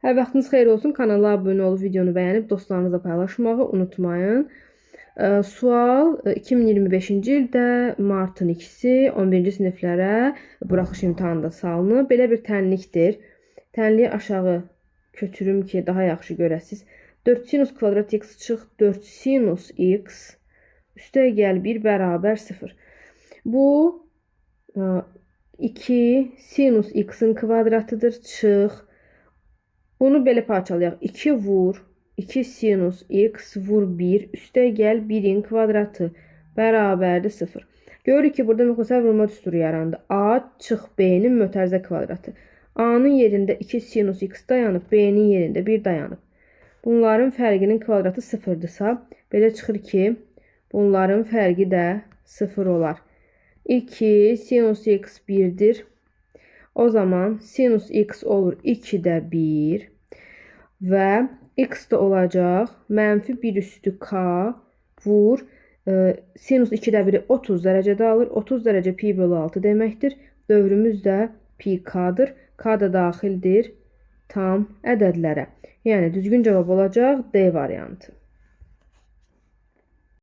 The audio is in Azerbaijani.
Hər vaxtınız xeyir olsun. Kanala abunə olub videonu bəyənib dostlarınızla paylaşmağı unutmayın. Sual 2025-ci ildə martın 2-si 11-ci siniflərə buraxılış imtahanında salınıb. Belə bir tənlikdir. Tənliyi aşağı köçürüm ki, daha yaxşı görəsiniz. 4 sinus kvadrat x çıx 4 sinus x üstə gəl 1 bərabər 0. Bu 2 sinus x-in kvadratıdır. Çıx. Bunu belə parçalayaq. 2 vur 2 sinus x vur 1 üstə gəl 1-in kvadratı bərabərdir 0. Görürük ki, burada müxtəsər vurma düsturu yarandı. A çıx B-nin mötərizə kvadratı. A-nın yerində 2 sinus x dayanıb, B-nin yerində 1 dayanıb. Bunların fərqinin kvadratı 0-dırsa, belə çıxır ki, bunların fərqi də 0 olar. 2 sinus x 1-dir. O zaman sinus x olur 2-də 1 və x də olacaq mənfi 1 üstü k vur sinus 2-də 1-i 30 dərəcədə alır. 30 dərəcə pi bölü 6 deməkdir. Dövrümüz də pi k-dır. K da daxildir tam ədədlərə. Yəni düzgün cavab olacaq D variantı.